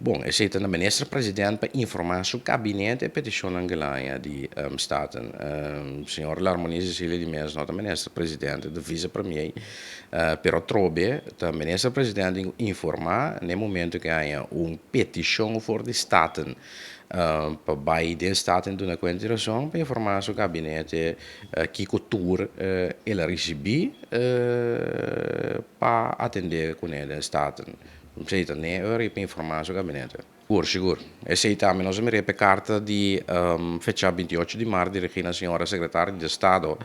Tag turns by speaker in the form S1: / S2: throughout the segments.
S1: Bon, esei ta na minister president pa informá su kabinete e petishonnan ku el a haña di Staten. Señor Larmonie Cecilia di mes no ta minister president, e ta vice premier, pero atrobe ta minister president tin ku informá na e momento ku e haña un petishon for di Staten pa bai den Staten duna kuenta di rason pa informá su kabinete kiko tur el a risibí pa atendé kuné den Staten. Esei ta ne ora i pa informá su gabinete. Sigur, sigur. Esei tambe nos a mira pa e karta di fecha 28 di mart dirigí na señora sekretario di Estado,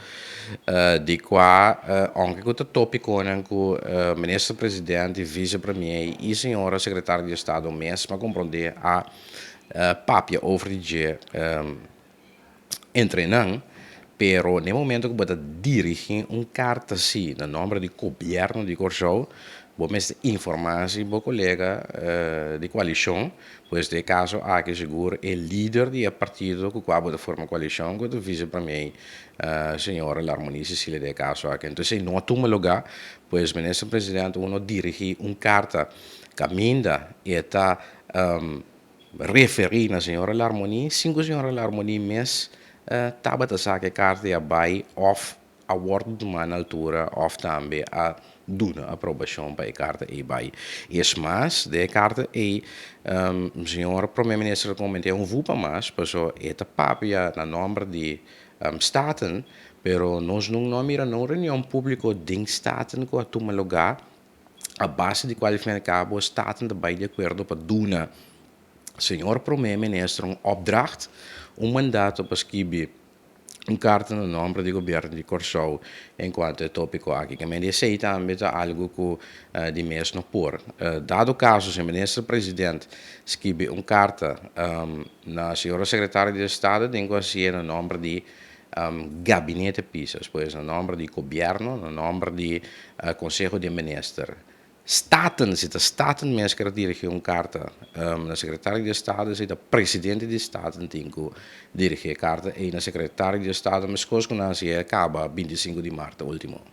S1: di kua ounke ku ta tópikonan ku minister president i vise premier i señora sekretario di Estado mes a komprondé a papia over di dje entre nan, pero na e momento ku bo ta dirigí un karta así na nòmber di gobièrnu di Kòrsou, bo mester informá si bo kolega di koalishon, pues den e kaso aki sigur e lider di e partido ku kua bo ta forma koalishon ku ta vise premier señora Larmonie Cecilia den e kaso aki. Entonces esei no a tuma lugá, pues minister presidente uno a dirigí un karta kaminda e ta referí na señora Larmonie sin ku señora Larmonie mes tabata sa ku e karta ya bai òf a wòrdu tumá na altura òf tambe a duna aprobashon pa e karta ei bai. Es mas, den e karta ei señor prome minister a koment'é un vupa mas pasobra e ta papia na nòmber di Staten, pero nos no a mira no reunion públiko den Staten ku a tuma lugá A base di cual fin al cabo Staten ta bay di acuerdo pa duna Señor Prome Minister un opdracht, un mandato pa skibi un carta na nomber di Gobierno di Corsou en cuanto e topico aki. Ke men di esey tambe ta algo cu di mes no por. Dado caso si Minister President skibi un carta na Señora Secretario di Estado den cu haci'e na nomber di Gabinete Pisas, pues na nomber di gobierno, na nomber di Conseho di Minister. Staten, si ta Staten mes ker dirigi un karta na Secretario di Estado, si ta Presidente di Staten tin ku dirigi e karta ei na Secretario di Estado meskos ku nan hasi e kaba 25 di marto ultimo.